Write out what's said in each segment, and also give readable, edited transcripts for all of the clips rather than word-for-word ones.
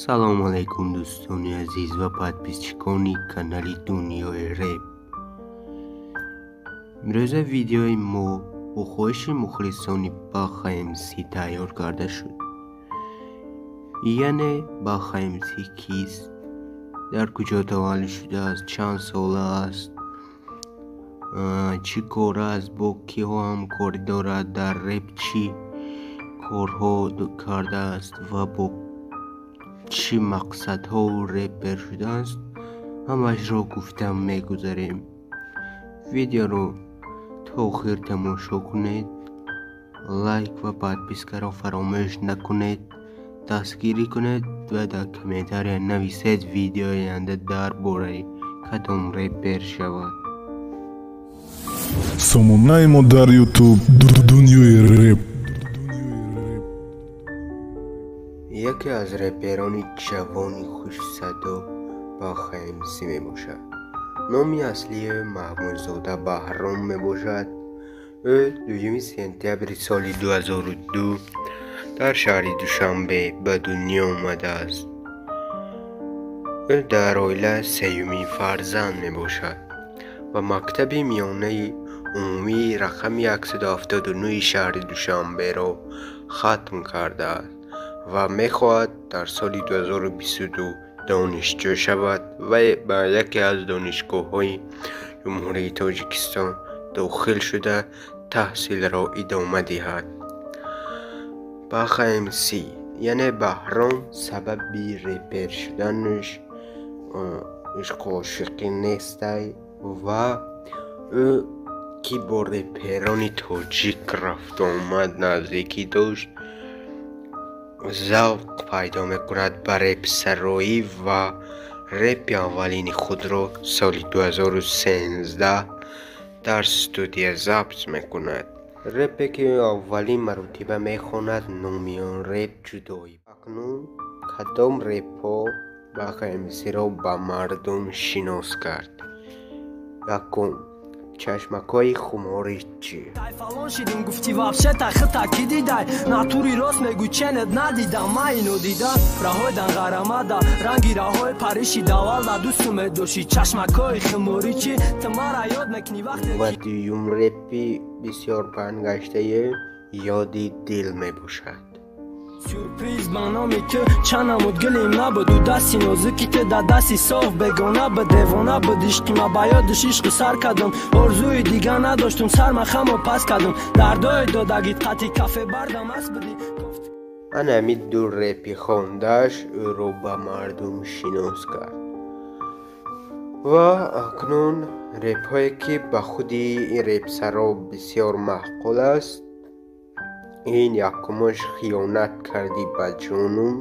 Салому алайкум, дӯстони азиз ва подписчикони канали Дунёи Реп. Имрӯза видеои мо бо хоҳиши мухлисони Баха МС тайёр карда шуд. Яъне Баха МС кист, дар куҷо таваллуд шудааст, чанд сола аст, чӣ кор аст, бо киҳо ҳамкорӣ дорад, дар реп чӣ корҳо кардааст ва бо чӣ мақсадҳо репер шудааст, ҳамаашро гуфта мегузарем. Видеоро то охир тамошо кунед, лайк ва подпискаро фаромӯш накунед, дастгирӣ кунед ва дар комментария нависед видеои оянда дар бораи кадом репер шавад. Сомонаи мо дар Ютуб Дунёи Реп. Яке аз реперони ҷавони хушсадо Баха МС мебошад. Номи аслии ӯ Маҳмудзода Баҳром мебошад. Ӯ 2 сентябри соли 2002 дар шаҳри Душанбе ба дунё омадааст. Ӯ дар оила сеюмин фарзанд мебошад ва мактаби миёнаи умумии рақами 179 шаҳри Душанберо хатм кардааст ва мехоҳад дар соли 2022 донишҷӯ шавад ва ба яке аз донишгоҳҳои Ҷумҳурии Тоҷикистон дохил шуда таҳсилро идома диҳад. Баха МС, яъне Баҳром, сабаби репер шуданаш ишқу ошиқӣ нестай ва ӯ ки бо реперони тоҷик рафтуомад наздикӣ дошт, завқ пайдо мекунад ба репсароӣ ва репи аввалини худро соли 2013 дар студия забт мекунад. Репе ки аввалин маротиба мехонад, номи он реп Ҷудоӣ. Акнун кадом репҳо Баха МС-ро ба мардум шинос кард? Якум: Чашмакҳои хумори чӣ? Фалон шидим, гуфти вообще тахта ки дидай, натури рост мегӯй, ченет надидам ма ино дида, раҳои данғарамада ранги раҳои париши давалда дӯсту медоши, чашмакҳои хумори чӣ ту мара ёд мекунӣ вақте. Ва дуюм репи бисёр паҳнгаштаи Ёди дил мебошад. Сюрприз ба номи ту чанд намуд гилим набуду, дасти нозуки ту да дасти соф бегона буд, девона буд ишқи ма, ба ёдиш ишқи сар кардам, орзуи дига надоштум, сарма хамо пас кардам, дардои додагит қати кафе бардам аст будӣ. Ана ҳамин ду репи хондааш ӯро ба мардум шинос кард. Ва акнун репҳое ки ба худи репсаро бисёр маъқул аст, ин якумаш Хиёнат кардӣ ба ҷонум.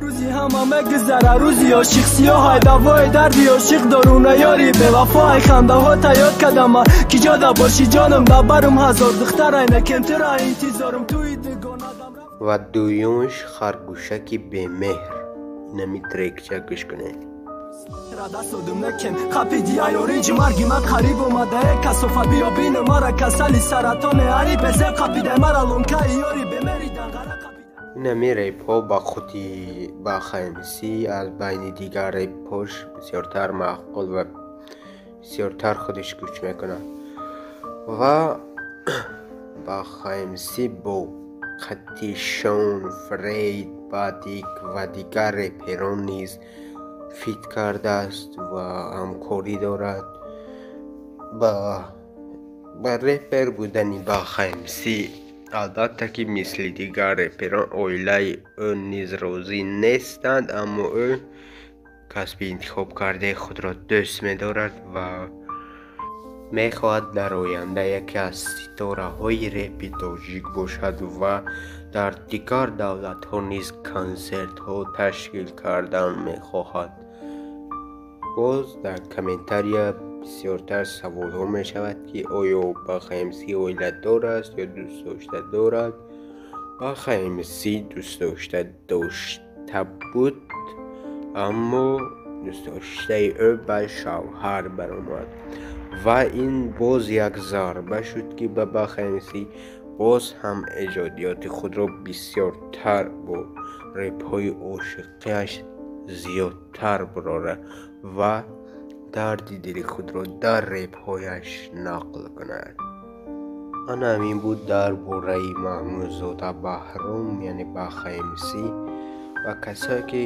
Рӯзи ҳама мегузара, рӯзи ошиқ сиёҳай, давои дарди ошиқ дору наёри бевафоай, хандаҳо таёд кардама, ки ҷода бошӣ ҷонам, да барум ҳазор духтарай, накем тура интизорум, туи дугонадам. Ва дуюмаш Харгӯшаки бемеҳр. Инами трекча гӯш кунед. Дастодум накем қапиди аёринҷи марги ман қариб омадае, касофа биё бину мара, касали саратоне ари безеб қапидай мара, лонкаи ёри бемери данғара қапидай. Инами репҳо ба худи Баха МС аз байни дигар репҳош бисёртар маъқул ва бисёртар худаш гӯш мекунад. Ва Баха МС бо Қатишон, Фрейд, Бадик ва дигар реперон низ фит кардааст ва ҳамкорӣ дорад. Ба репер будани Баха МС албатта ки мисли дигар реперон оилаи ӯ низ розӣ нестанд, аммо ӯ касби интихобкардаи худро дӯст медорад ва мехоҳад дар оянда яке аз ситораҳои репи тоҷик бошад ва дар дигар давлатҳо низ консертҳо ташкил кардан мехоҳад. Боз дар комментария бисёртар саволҳо мешавад, ки оё Баха МС оиладор аст ё дӯстдошта дорад. Баха МС дӯстдошта дошта буд, аммо дӯстдоштаи ӯ ба шавҳар баромад ва ин боз як зарба шуд, ки ба Баха МС боз ҳам эҷодиёти худро бисёртар бо Репҳои ошиқиаш зиёдтар бирорад ва дарди дили худро дар репҳояш нақл кунад. Ана ҳамин буд дар бораи Маҳмудзода Баҳром, яъне Баха МС. Ва касое ки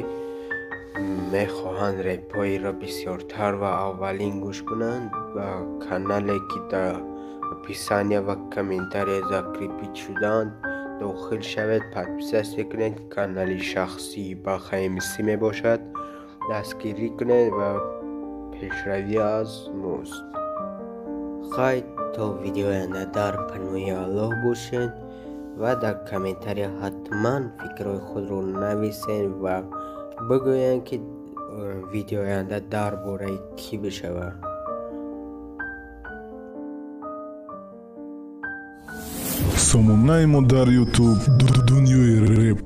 мехоҳанд репҳоеро бисёртар ва аввалин гӯш кунанд, ба канале ки дар описания ва комментария закрепить шудаанд, дохил шавед, подписаться кунед. Канали шахсии Баха МС мебошад. Дастгирӣ кунед ва пешравӣ аз мост. Хайр, то видеои оянда дар паноҳи Аллоҳ бошед ва дар комментария ҳатман фикрҳои худро нависед ва бигӯянд, ки видеои оянда дар бораи кӣ бишавад. Сомонаи мо дар Ютуб: Дунёи реп.